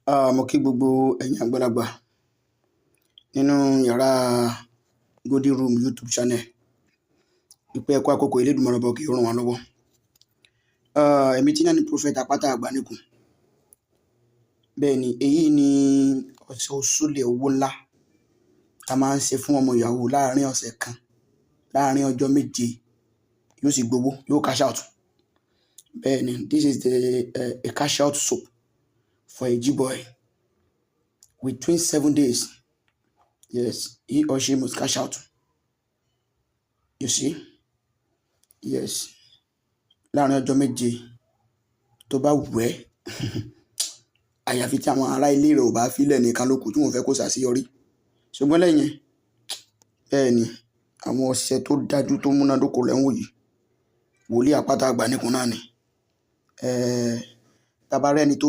Mo kí gbogbo ẹ̀yin àgbàlagbà nínú yàrá Golden Room YouTube channel wípé ẹ kú àkókò. Elédùmarè Ọba òkè yóò ràn wá lọ́wọ́. Èmi tí náà ní Prophet Àpáta Àgbáníkun. Bẹ́ẹ̀ ni, èyí ni ọ̀sẹ̀ òṣùlẹ̀ owó ńlá tá a máa ń ṣe fún ọmọ ìyàwó láàárín ọ̀sẹ̀ kan, láàárín ọjọ́ 7, yóò sì gbowó, yóò cash out. Bẹ́ẹ̀ ni, this is the a cash out soap for a G-boy. Within 7 days, yes, he or she must cash out. You see? Yes. Láàárín ọjọ́ 7 tó bá wù ẹ́, àyàfi tí àwọn ará ilé rẹ̀ ò bá fílẹ̀ nìkan ló kù tí wọ́n fẹ́ kó ṣàṣeyọrí. Ṣùgbọ́n lẹ́yìn, bẹ́ẹ̀ ni, àwọn ọṣẹ tó dájú tó múnádóko lẹ́ ń wò yìí. Wòlíì Àpáta Àgbáníkun náà ni. Tá bá rẹ́ni tó